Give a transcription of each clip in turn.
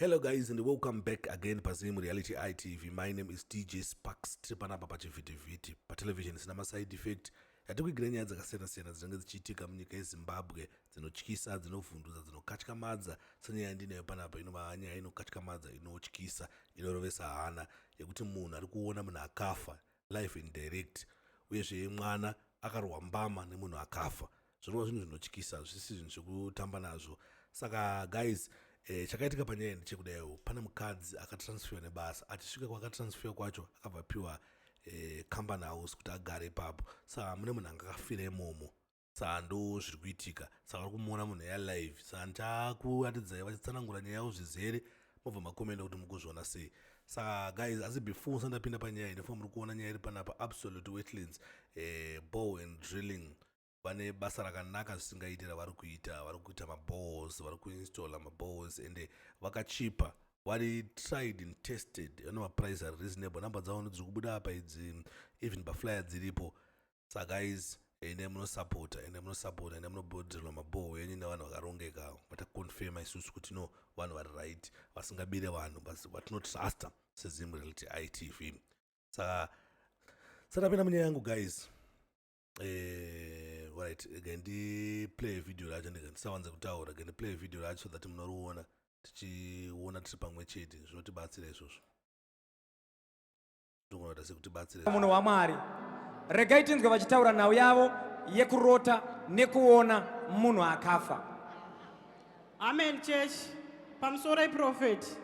Hello guys and welcome back again paZim Reality ITV. My name is DJ Sparks. Tiri panapa pachivhitivhiti patelevision isina maside effect yatikuigira nyaya dzakasiyana-siyana dzinenge dzichiitika munyika yeZimbabwe, dzinotyisa, dzinovhundutsa, dzinokatyamadza, senyaya yandinayo panapa inova nyaya inokatyamadza, inotyisa, inorovesa hana, yekuti munhu ari kuona munhu akafa live and direct, uyezve mwana akarohwa mbama nemunhu akafa. Zvinova zvinhu zvinotyisa, zvisi zvinhu zvekutamba nazvo. Saka guys, chakaitika panyaya ndechekudaiwo: pane mukadzi akatransferwa nebasa. Achisvika kwaakatransferwa kwacho, akabva apiwa company house kuti agare ipapo. Saka mune munhu anga akafira imomo. Saka ndo zviri kuitika. Saka vari kumuona munhu yalive. Saka ndichakuratidzai vachitsanangura nyaya yavo zvizere, mobva makomenda kuti mukuzviona sei. Saka guys, asi before usati ndapinda panyaya, ndinofanira muri kuona nyaya iri panapa. Absolute Wetlands Bore and Drilling vane basa rakanaka zvisingaiti ravari kuita. Vari kuita maboreholes, vari kuinstalla maboreholes, ende vakachipa, vari tried and tested, vane maprice ari reasonable. Namba dzavo dziri kubuda apa idzi, even paflyer dziripo. Saka guys, ende munosapota, ende munosapota, ende munobhodherwa maborehole enyu nevanhu vakarongeka, vataconfirma isusu kuti no, vanhu vari right, vasingabire vanhu, vatinotrusta seZim Reality ITV. Saka satapinda munyaya yangu guys, right, rega ndiplay video racho. Ndega ndisawanze kutaura, rega ndiplay video racho so that munoriona, tichiona tiri pamwe chete. Zvinotibatsira izvozvo, togona kuita sekutibatsira. Munhu waMwari, regai tinzwe vachitaura nhau yavo yekurota nekuona munhu akafa. Amen, church. Pamusoro, prophet.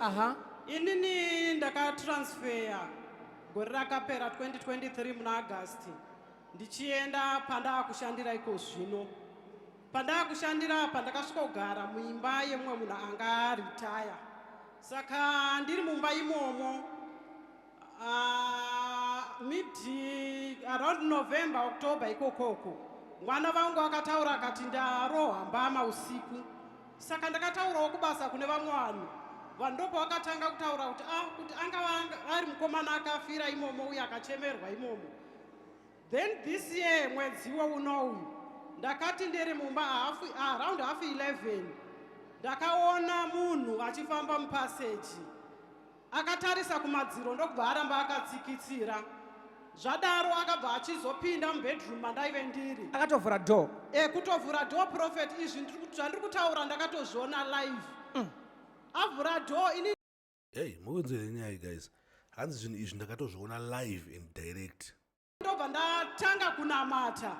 Inini ndakatransfer gore rakapera 2023 muna August, ndichienda pandaa kushandira iko zvino. Pandaa kushandira apa, ndakasvika kugara muimba yemumwe munhu anga aritaya. Saka ndiri mumba imomo, mid around November, October ikokoko, mwana vangu akataura akati ndarohwa mbama usiku. Saka ndakataurawo kubasa kune vamwe vanhu. Vanhu ndopo vakatanga kutaura kuti ah, kuti angava ari mukomana akafira imomo uye akachemerwa imomo. Then this year, mwedziwo unowu, ndakati ndiri mumba around half 11, ndakaona munhu achifamba mupassage, akatarisa kumadziro, ndokubva aramba akatsikitsira. Zvadaro akabva achizopinda mubedroom mandaive ndiri. Akatovhura door? E, kutovhura door, prophet. Izvi zvandiri kutaura ndakatozviona live. Avhura door, ini Hey, mukunzwere nyaya guys. Hanzi zvinhu izvi ndakatozviona live and direct. Ndobva ndatanga kunamata.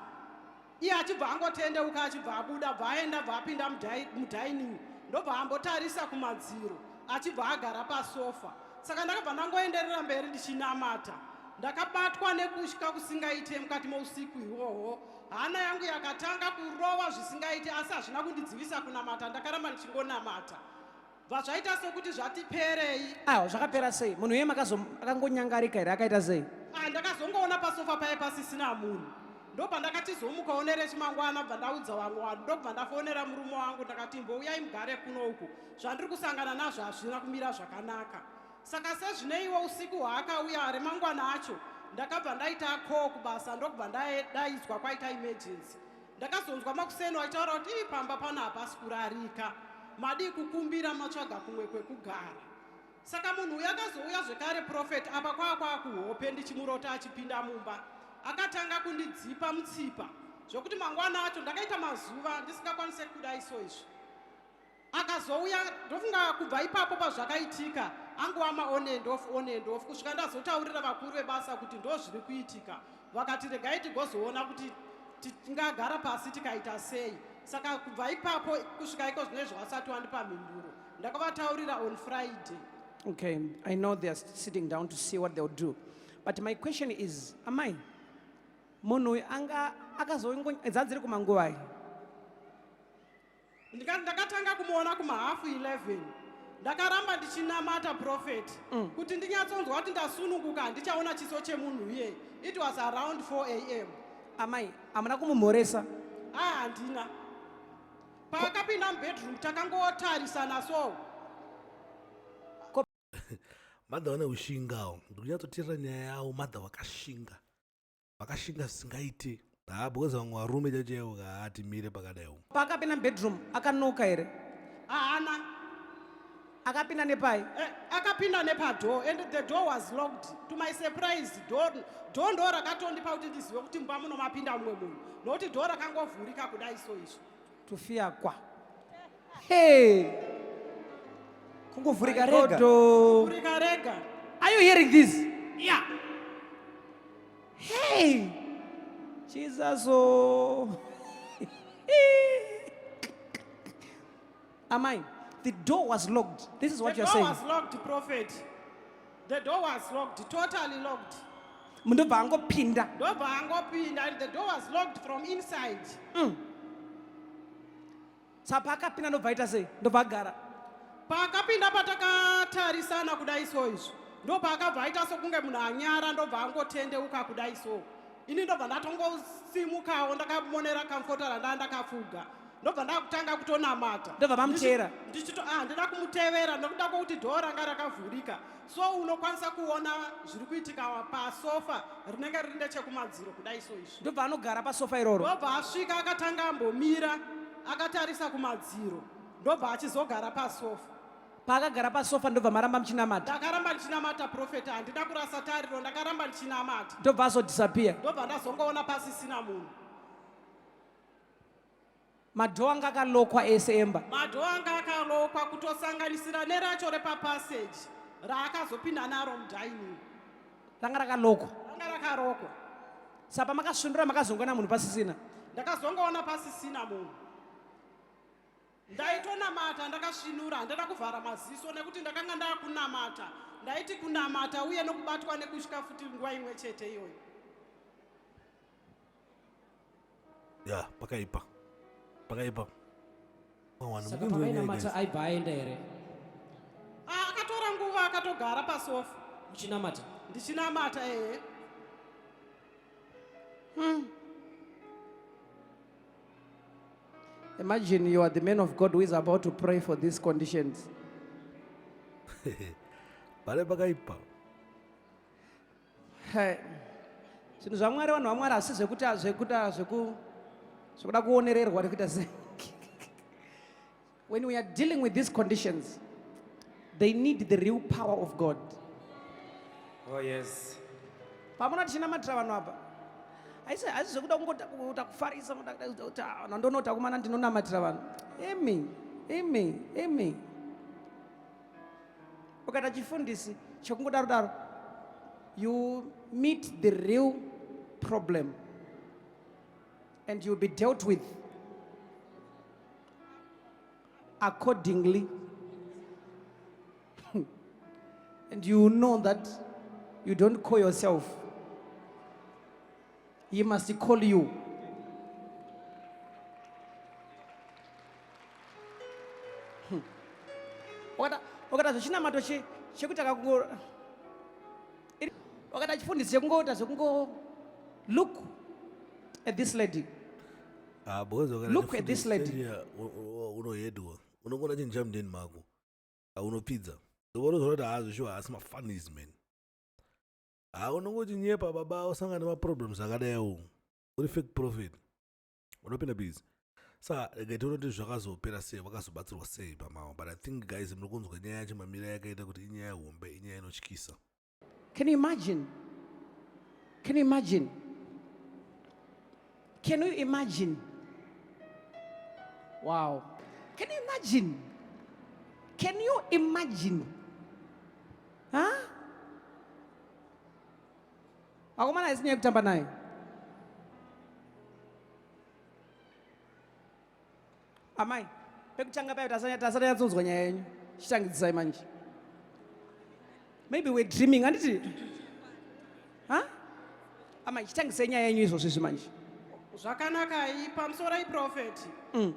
Iye achibva angotendeuka, achibva abuda, bva aenda, bva apinda mudining, ndobva ambotarisa kumadziro, achibva agara pasofa. Saka ndakabva ndangoenderera mberi ndichinamata. Ndakabatwa nekutya kusingaite mukati mousiku ihwohwo. Hana yangu yakatanga kurova zvisingaite, asi hazvina kundidzivisa kunamata. Ndakaramba ndichingonamata, bva zvaita sokuti zvatiperei. Aiwa, zvakapera sei? Munhu iye akangonyangarika here? Akaita sei? Ah, ndakazongoona pasofa paye pasisina munhu. Ndobva nerechimangwana, bva ndaudza vamwe vanhu, ndobva ndafonera murume wangu. Ndakati, "Mbouyai mugare kuno uku, zvandiri kusangana nazvo hazvina kumira zvakanaka." Saka sezvineiwo, usiku hwaakauya remangwana acho, ndakabva ndaita call kubasa, ndokubva ndadaidzwa kwaita emergency. Ndakazonzwa makuseni vachitaura kuti, "Ii, pamba pano hapasi kurarika, madii kukumbira matsvaga kumwe kwekugara?" Saka munhu uyu akazouya zvekare, prophet. Apa kwaa kwakuhope, ndichimurota achipinda mumba, akatanga kundidzipa mutsipa, zvokuti mangwana acho ndakaita mazuva ndisingakwanise kudai. So izvi akazouya, ndofunga kubva ipapo pazvakaitika, angova maon and off, on and off, kusvika ndazotaurira vakuru vebasa kuti ndo zviri kuitika. Vakati, "Regai tigozoona kuti tingagara pasi tikaita sei." Saka kubva ipapo kusvika iko zvino izvo vasati wandipa mhinduro. Ndakavataurira on Friday. Okay, I know they are sitting down to see what they'll do, but my question is, amai, munhu uyu anga akazongo dzadziri kumanguvai? Ndakatanga kumuona kumahafu 11. Ndakaramba ndichinamata, prophet, kuti ndinyatsonzwa kuti ndasununguka, handichaona chiso chemunhu iye. It was around 4 a.m. Amai, hamuna kumumhoresa? A, handina. Paakapinda mubedroom, takangotarisana so. Madha vane ushingawo. Ndikunyatsoteerera nyaya yavo. Madha vakashinga, vakashinga zvisingaiti. Ha, because vamwe varume chaichaivo haatimire pakadaiwo. Paakapinda mubedroom, akanoka here? Haana. Akapinda nepai? Akapinda nepadoor, and the door was locked. To my surprise, door ndo rakatondipa kuti ndizive kuti mumba muno mapinda mumwe munhu, nokuti door rakangovhurika kudai so izvo. Tufia kwa. Hey. Kungovhurika rega. Godo. Vhurika rega. Are you hearing this? Yeah. Hey. Jesus, oh. Amai, the door was locked. This is what The you're door saying. was locked, prophet. The door was locked, totally locked. Ndobva angopinda. Ndobva angopinda, and the door was locked from inside. Saka paakapinda ndobva aita sei? Ndobva agara. Paakapinda, patakatarisana kudai so izvo, ndopaakabva aita sokunge munhu anyara, ndobva angotendeuka kudai so. Ini ndobva ndatongosimukawo, ndakamonera comforter randaa ndakafuga, ndobva ndakutanga kutonamata. Ndobva mamuteera? Ndichito, ah, ndida kumutevera nokuda kwokuti door ranga rakavhurika, so unokwanisa kuona zviri kuitika pasofa rinenge riri nechekumadziro kudai so izvi. Ndobva anogara pasofa iroro. Ndobva asvika, akatanga ambomira akatarisa kumadziro, ndobva achizogara pasofa. Paakagara pasofa, ndobva maramba muchinamata. Ndakaramba ndichinamata, prophet. Handina kurasa tariro, ndakaramba ndichinamata. Ndobva azodisappear. Ndobva ndazongoona pasisina munhu. Madoor anga akalokwa ese emba. Madoor anga akalokwa, kutosanganisira neracho repapassage raakazopinda naro mudining. Ranga rakalokwa. Ranga rakarokwa. Saka pamakasvindura, makazongoona munhu pasisina. Ndakazongoona pasisina munhu. Ndaitonamata ndakasvinura, handina kuvhara maziso nekuti ndakanga ndakunamata. Ndaiti kunamata uye nokubatwa nekutya futi nguva imwe chete iyoyo. Ya, pakaipa, pakaipa. Mawana, Saka mukunzwa nyaya, pavainamata guys? aibva aenda here? Ah, akatora nguva akatogara pasofa. Muchinamata? Ndichinamata, ehe. Imagine you are the man of God who is about to pray for these conditions. Pane pakaipa. Hey. Zvinhu zvaMwari, vanhu vaMwari, hasi zvekuti zvekuda zvekuda kuonererwa nekuita sei. When we are dealing with these conditions, they need the real power of God. Oh yes. Pamuna tichinamatira vanhu apa, haisi zvekuda kungota kufarisa, kuti, "Ah, ndonota kumana ndinonamatira vanhu." Imi, imi, imi, ukaita chifundisi chekungodaro daro, you meet the real problem and you'll be dealt with accordingly, and you know that you don't call yourself, he must call you. Wakata zvechinamato chekuti akakungo wakati chifundisi chekungoita zvekungo, look at this lady. Ah, because wakati Look at this chifundisi lady. chechiya, unohedwa, unongona chinhu chamudeni mako, aunopfidza, unozoona kuti haa, zvishuwa haasi mafunnies, man. Ha, unongochinyepa baba, usangana nemaproblems akadaiwo, uri fake prophet, unopinda busy. Saka rega tione kuti zvakazopera sei, vakazobatsirwa sei pamawa. But I think, guys, muri kunzwa nyaya yacho mamira yakaita kuti inyaya hombe, inyaya inotyisa. Can you imagine? Can you imagine? Can you imagine? Wow. Can you imagine? Can you imagine? Huh? Akomana, haisi nyaya yekutamba nayo. Amai, pekutanga payo tasanyatsonzwa nyaya yenyu. Chitangidzisai manje. Maybe we're dreaming, handiti? Ha, amai, chitangisai nyaya yenyu izvozvo izvi manje. Zvakanakai, pamusoro iprophet.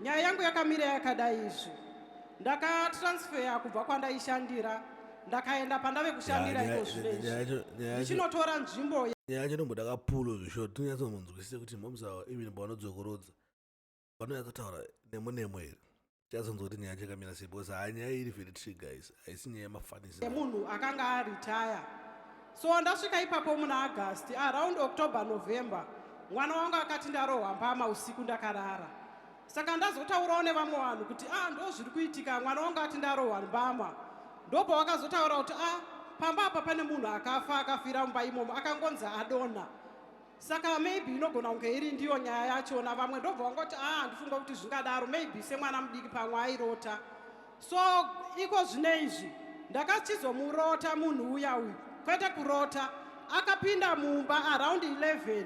Nyaya yangu yakamira yakadai izvi: ndakatransferya kubva kwandaishandira, ndakaenda pandave kushandira Ya, iko zvino nyaya izvi, ndichinotora nzvimbo. Nyaya yacho inomboda kapulo zvisho, tinyatsonzwisise kuti momusawa even pavanodzokorodza vanonyatsotaura nemo nemo here. Tichatsonzwa kuti nyaya yacho yakamira sei, because haa, nyaya iri very tricky, guys, haisi nyaya yemafanisi. Yemunhu akanga aritaya. So ndasvika ipapo muna August, around October, November, mwana wangu akati ndarohwa mbama usiku ndakarara. Saka ndazotaurawo nevamwe vanhu kuti, ah, ndo zviri kuitika, mwana wangu ati ndarohwa mbama. Ndopawakazotaura kuti a pamba apa pane munhu akafa, akafira mumba imomo, akangonzi adonha. Saka maybe inogona kunge iri ndiyo nyaya yachona. Vamwe ndobva vangoti, a handifunga kuti zvingadaro, maybe semwana mudiki pamwe airota. So iko zvino izvi ndakachizomurota munhu uya uyu, kwete kurota, akapinda mumba around 11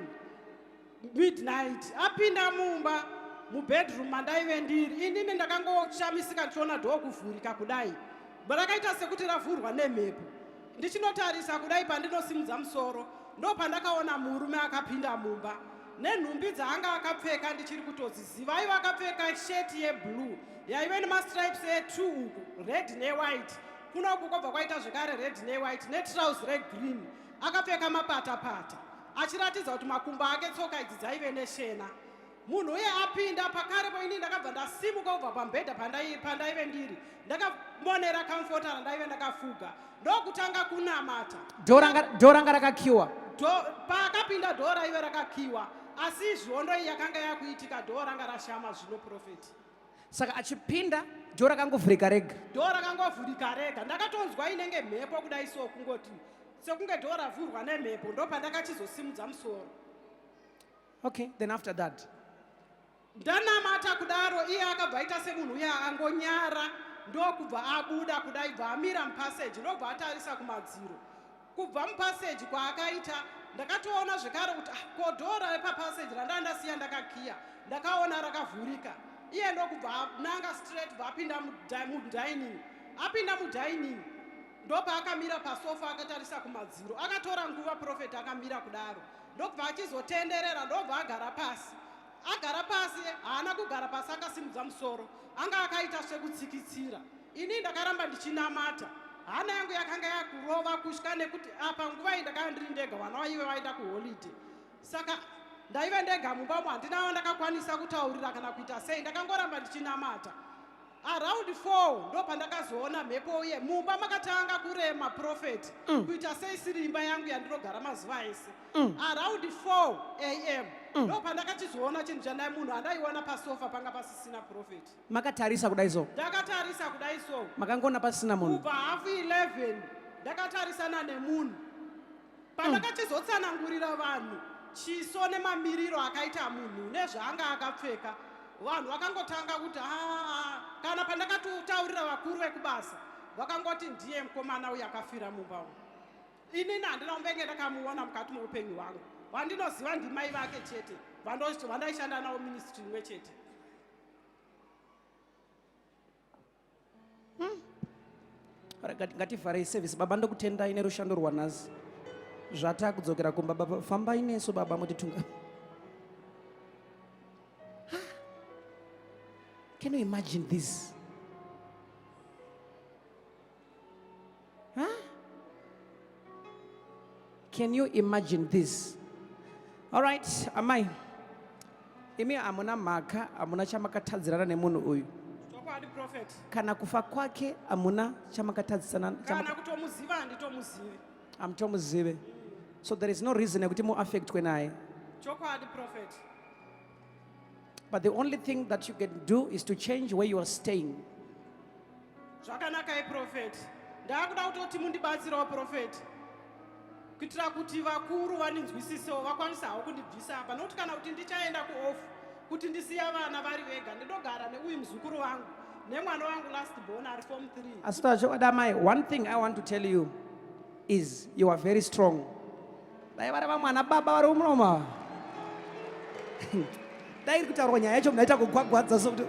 midnight. Apinda mumba mubedroom mandaive ndiri inini, ndakangoshamisika ndichiona door kuvhurika kudai, rakaita sekuti ravhurwa nemhepo. Ndichinotarisa kudai, pandinosimudza musoro, ndo pandakaona murume akapinda mumba nenhumbi dzaanga akapfeka ndichiri kutodziziva. Aiva akapfeka sheti yeblue yaive nemastripes e2 uku red newhite, kunoku kwobva kwaita zvekare red newhite, netrouse regreen. Akapfeka mapatapata achiratidza kuti makumbo ake, tsoka idzi dzaive neshena. Munhu uye apinda pakarepo, ini ndakabva ndasimuka kubva pamubhedha pandaive ndiri, ndakamonera comforter randaive ndakafuga, ndokutanga kunamata. Door ranga rakakiwa? Paakapinda door raive rakakiwa, asi zvihondo iyi yakanga yakuitika, door ranga rashama zvino, prophet. Saka achipinda, door rakangovhurika rega? Door rakangovhurika rega. Ndakatonzwa inenge mhepo kudai, so kungoti sekunge door ravhurwa nemhepo, ndo pandakachizosimudza musoro. Okay, then after that? Ndanamata kudaro, iye akabva aita semunhu uye angonyara, ndokubva abuda kudai, bva amira mupassage, ndobva atarisa kumadziro. Kubva mupassage kwaakaita, ndakatoona zvekare kuti ah, ko door repapassage randanga ndasiya ndakakiya, ndakaona rakavhurika. Iye ndokubva ananga straight, bva apinda mudining. Apinda mudining, ndopaakamira pasofa akatarisa kumadziro. Akatora nguva, prophet, akamira kudaro, ndokubva achizotenderera, ndobva agara pasi. Agara pasi, haana kugara pasi akasimudza musoro, anga akaita sekutsikitsira. Ini ndakaramba ndichinamata, hana yangu yakanga yakurova kutya, nekuti apa nguva iyi ndakanga ndiri ndega, vana vaive vaenda kuholiday, saka ndaive ndega mumba umo, handina ndakakwanisa kutaurira kana kuita sei. Ndakangoramba ndichinamata. Around 4 ndo pandakazoona mhepo uye mumba makatanga kurema, prophet, kuita sei siri imba yangu yandinogara mazuva ese. Around 4 am ndo pandakachizoona chinhu chandai, munhu andaiona pasofa panga pasisina, prophet. Makatarisa kudai so? Ndakatarisa kudai so. Makangoona pasina munhu? Kubva hafu 11 ndakatarisana nemunhu. Pandakachizotsanangurira vanhu chiso nemamiriro akaita munhu nezvaanga akapfeka, vanhu vakangotanga kuti aa. Kana pandakatotaurira vakuru vekubasa, vakangoti ndiye mukomana uyu akafira mumba umu. Inini handina kumbenge ndakamuona mukati meupenyu hwangu. Vandinoziva ndimai vake chete, vandaishanda navo ministry imwe chete. Alright, ngativharei service. Baba, ndokutendai nerushando rwanhasi. Zvatakudzokera kumba, baba, fambai nesu, baba, mutitunga. Can you imagine this, huh? Can you imagine this? All right, amai, imi hamuna mhaka, hamuna chamakatadzirana nemunhu uyu. Chokwadi, prophet. Kana kufa kwake hamuna chamakatadzisana. Kana kutomuziva handitomuzivi. Hamutomuzive, so there is no reason yekuti muaffectwe naye. Chokwadi, prophet. But the only thing that you can do is to change where you are staying. Zvakanakai, prophet. Ndaakuda kutoti mundibatsirawo, prophet, kuitira kuti vakuru vandinzwisisewo, vakwanisa havo kundibvisa apa, nokuti kana kuti ndichaenda kuoff, kuti ndisiya vana vari vega, ndinogara neuyu muzukuru wangu nemwana wangu last born ari form 3. Asi tachokwadi amai, one thing I want to tell you is you are very strong. Dai vari vamwe ana baba vari muroma, dai iri kutaurwa nyaya yacho munaita kugwagwadza sokuti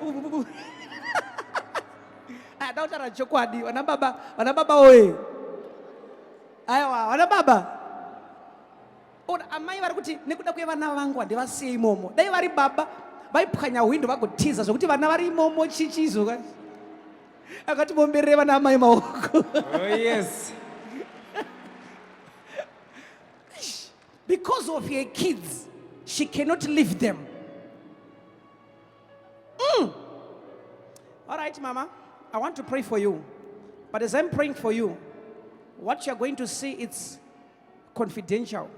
Aya, da kutaura chokwadi, vana baba, vana baba oye, aiwa, vana baba. Ona amai vari kuti nekuda kwevana vangu handivasiye imomo. Dai vari baba vaipwanya hwindo vagotiza, zvokuti vana vari imomo chichizo. Akatibomberere vana amai maoko. Oh, yes. Because of her kids she cannot leave them. All right, mama, I want to pray for you, but as I'm praying for you, what you're going to see, it's confidential.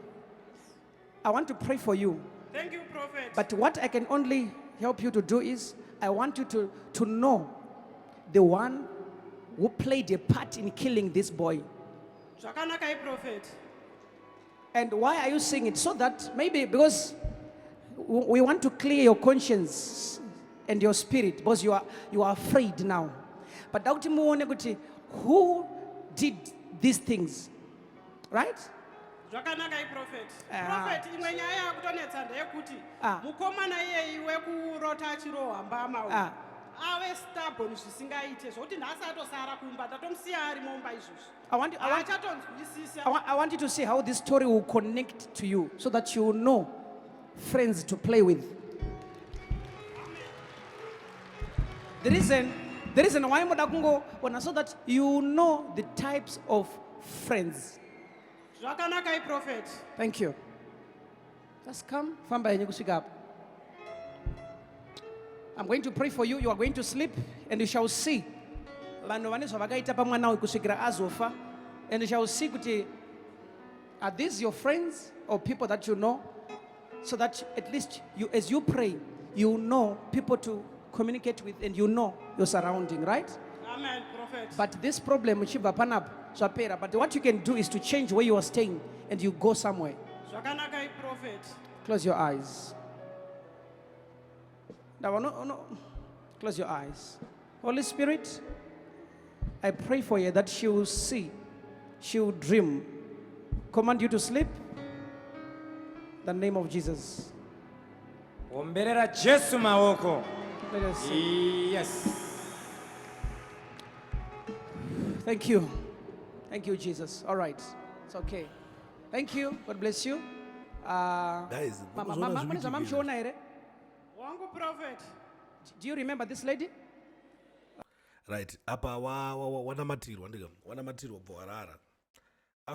I want to pray for you. Thank you, prophet. But what I can only help you to do is I want you to know the one who played a part in killing this boy. Zvakanakai, prophet. And why are you saying it? So that maybe because we want to clear your conscience and your spirit because you are afraid now. But dakuti muone kuti who did these things, right? Zvakanakai, prophet. Ah. Prophet, imwe nyaya yakutonetsa ndeyekuti Ah. mukomana iyeyi wekurota achirohwa mbama uyu Ah. ave stubborn zvisingaite, zvokuti nhasi atosara kumba, ndatomusiya ari mumba izvozvi. I want, Haachatonzwisisa. I want you to see how this story will connect to you so that you will know friends to play with. The reason why muda kungoona so that you know the types of friends. Zvakanakai, prophet. Thank you. Just come, famba yenyu kusvika apa. I'm going to pray for you. You are going to sleep and you shall see. Vanhu vane zvavakaita pamwana uyu kusvikira azofa. And you shall see kuti are these your friends or people that you know? So that at least you, as you pray, you know people to communicate with and you know your surrounding, right? Amen, prophet. But this problem, uchibva panapa, zvapera. But what you can do is to change where you are staying and you go somewhere. Zvakanakai, prophet. Close your eyes. Now, no, no. Close your eyes. Holy Spirit, I pray for you that she will see, she will dream. Command you to sleep. The name of Jesus. Omberera Jesu maoko. Let us see. Yes. Thank you. Thank you, Jesus. All right. It's okay. Thank you. God bless you. Guys, Mama, mukuzoona mama, mune zvikuitika. zvamamuchiona here? Wangu, prophet. Do you remember this lady? Right, apa wanamatirwa, ndika wanamatirwa, bva warara.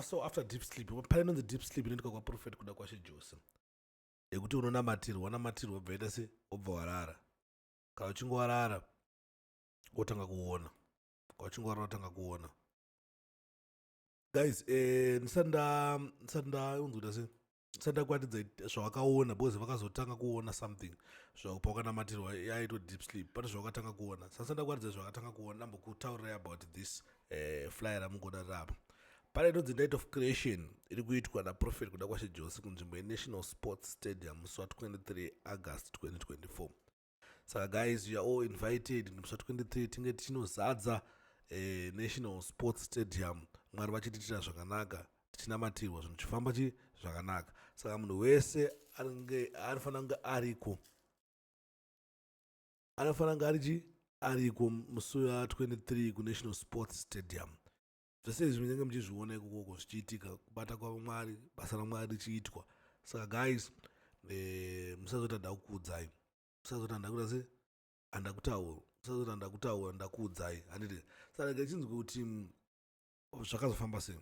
So after deep sleep, pane inonzi deep sleep inoitika kwaProphet Kudakwashe Jose, yekuti unonamatirwa, wanamatirwa, wobva ita se wobva warara. Kana uchinge warara, wotanga kuona. Kana uchinge warara, wotanga kuona. Guys, ndisati ndaunzwita se ndisati ndakuratidza zvavakaona, because vakazotanga kuona something pawakanamatirwa, yaitwa deep sleep, pane zvavakatanga kuona. Sasa ndakuratidza zvavakatanga kuona, ndambokutaurirai about this flyer ramungoda rapa. Pane inonzi Night of Creation iri kuitwa naProphet Kudakwashe Jose kunzvimbo yeNational Sports Stadium musi wa23 August 2024. Saka guys, you are all invited. Musi wa23 tinge tichinozadza National Sports Stadium, Mwari vachitiitira zvakanaka, tichinamatirwa, zvinhu zvichifamba chi zvakanaka. Saka munhu wese anenge anofanira kunge ariko, anofanira kunge ari chi ariko musi wa23 kuNational Sports Stadium. Zvese izvi munenge muchizviona ikokoko zvichiitika, kubata kwaMwari, basa raMwari richiitwa. Saka guys, musazoti handakuudzai, musazoti handakuita se handakutaura, musazoti handakutaura, ndakuudzai, handiti? Saka rega tichinzwe kuti zvakazofamba sei,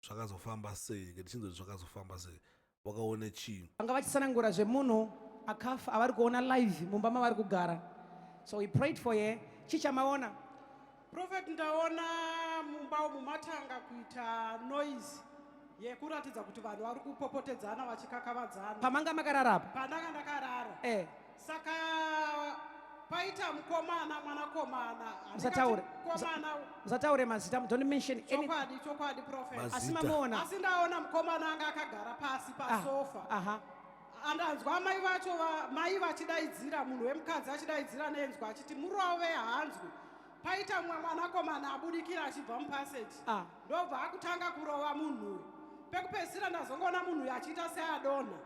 zvakazofamba sei. Rega tichinzwe kuti zvakazofamba sei, wakaone chii. Vanga vachitsanangura zvemunhu akafa avari kuona live mumba mavari kugara. So we prayed for her. Chii chamaona? Prophet, ndaona mumba umu matanga kuita noise yekuratidza kuti vanhu vari kupopotedzana, vachikakavadzana. Pamanga makarara apa? Pandanga ndakarara. Saka paita mukomana, mwanakomana. Musataure. Mukomana. Musataure mazita, don't mention any. Chokwadi, chokwadi, prophet. Mazita. Asi mamuona? Asi ndaona mukomana anga akagara pasi pasofa. Andanzwa mai vacho mai vachidaidzira, munhu wemukadzi achidaidzira nenzwi achiti murove hanzwi. Paita mumwe mwanakomana abudikira achibva mupassage. Ndobva akutanga kurova munhu uyu. Pekupedzisira ndazongoona munhu uyu achiita seadonha,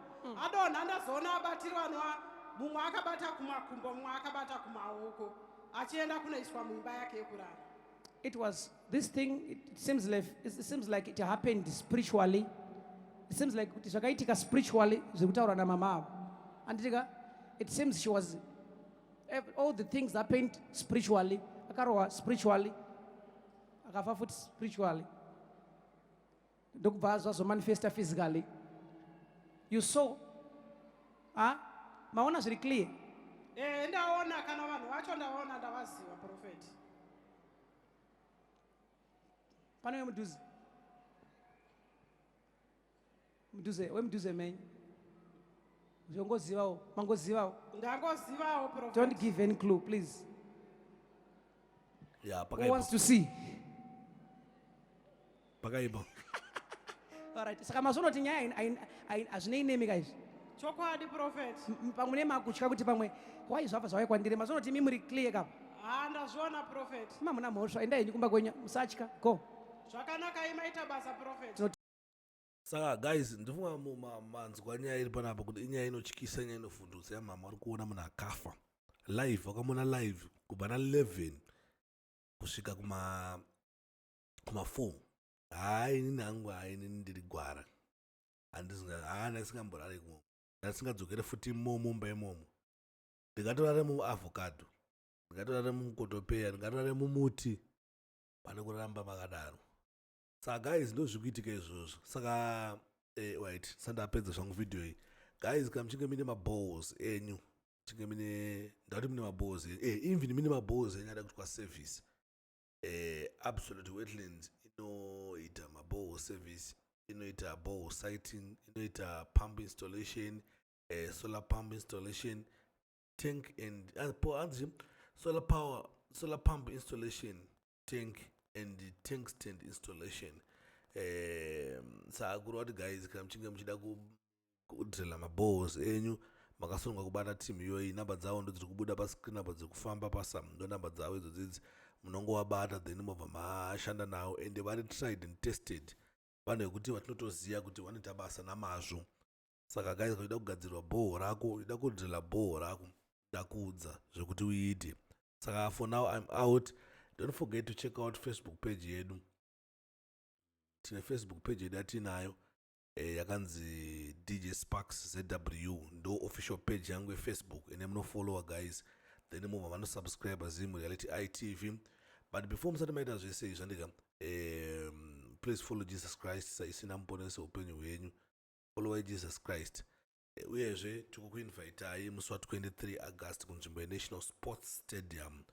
adonha. Ndazoona abatirwanwa, mumwe akabata kumakumbo, mumwe akabata kumaoko, achienda kunoiswa muimba yake yekurara. It was this thing, it seems like it happened spiritually. It seems like kuti zvakaitika spiritually zviri kutaurwa namama avo, anditika? It seems she was all the things happened spiritually. Akarohwa spiritually, akafa futi spiritually, ndokubva zvazomanifesta physically. You saw, ah? Maona zviri clear? E, ndaona kana vanhu vacho, ndaona, ndavaziva, prophet. Pane wemudhuze, mudhuze wemudhuze menyu, zvongozivawo, mangozivawo? Ndangozivawo, prophet. Don't give any clue, please. Ya. Who wants to see? Pakaipa. Alright, saka mazonoti nyaya hazvinei nemi ka izvi. Chokwadi, prophet. Pamwe nemakutya kuti pamwe wai zvabva zvauya kwandiri. Mazonoti imi muri clear kapa. Ha, ndazviona, prophet. Ima muna mhosva, endai henyu kumba kwenyu, musatya, go. Zvakanaka, imaita basa, prophet. Saka guys, ndifunga manzwa nyaya iri panapa kuti inyaya inotyisa, nyaya inovhundutsa yamama vari kuona munhu akafa live. Vakamuona live kubva na11 kusvika kuma 4. Hai, inini hangu, hai, inini ndiri gwara. Haa, ndasingamborari imomo, ndasingadzokere futi imomo mumba imomo. Ndingatorare muavocado, ndingatorare mumukotopeya, ndingatorare mumuti pane kuramba makadaro. Saka guys, ndo zviri kuitika izvozvo. Saka wait, sandapedza zvangu video iyi. Guys, kana muchinge mine maballs enyu, muchinge mine, ndati mune maballs even mine maballs enyu ada kuitwa service, Absolute Wetlands inoita maborehole service, inoita borehole siting, inoita pump installation, solar pump installation, tank and anzi solar power, solar pump installation, tank and tank stand installation. Saka kureva kuti guys, kana muchinge muchida kudrilla maboreholes enyu, makasununga kubata team iyoyi. Namba dzavo ndo dziri kubuda pascreen apa, dziri kufamba pasa, ndo namba dzavo idzo dzidzi. Munongovabata, then mobva mashanda navo. Ende vari tried and tested, vanhu vekuti vatinotoziva kuti vanoita basa namazvo. Saka guys, kana uchida kugadzirwa borehole rako, uchida kudrilla borehole rako, ndakuudza zvekuti uite. Saka for now I'm out. Don't forget to check out Facebook page yedu. Tine Facebook page yedu yatinayo, yakanzi DJ Sparks ZW, ndo official page yangu yeFacebook. Ene munofollowa guys, then mobva vanosubscribe Zim Reality ITV. But before musati maita zvese izvi, andika, please follow Jesus Christ saishe namuponesi upenyu hwenyu. Followai Jesus Christ. Uyezve tikukuinvitai musi wa23 August kunzvimbo yeNational Sports Stadium.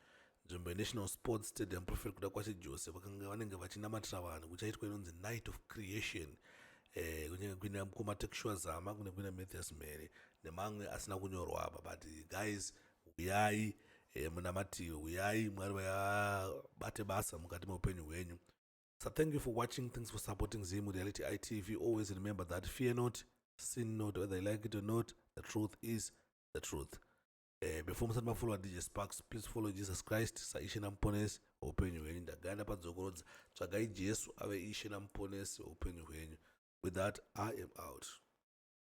Nzvimbo yeNational Sports Stadium, Prophet Kudakwashe Jose vakanga vanenge vachinamatira vanhu. Kuchaitwa inonzi Night of Creation. Kunenge kuine mukoma Tekshua Zama, kune kuine Mathias Mhere nemamwe asina kunyorwa apa. But guys, uyai, munamatiwe, uyai, Mwari vabate basa mukati meupenyu hwenyu. So thank you for watching. Thanks for supporting Zim Reality ITV. Always remember that fear not, sin not, whether you like it or not, the truth is the truth. Before musati mafollowa DJ Sparks, please follow Jesus Christ saishe namuponesi weupenyu hwenyu. Ndaganda padzokorodza, tsvagai Jesu ave ishe namuponesi weupenyu hwenyu. With that, I am out.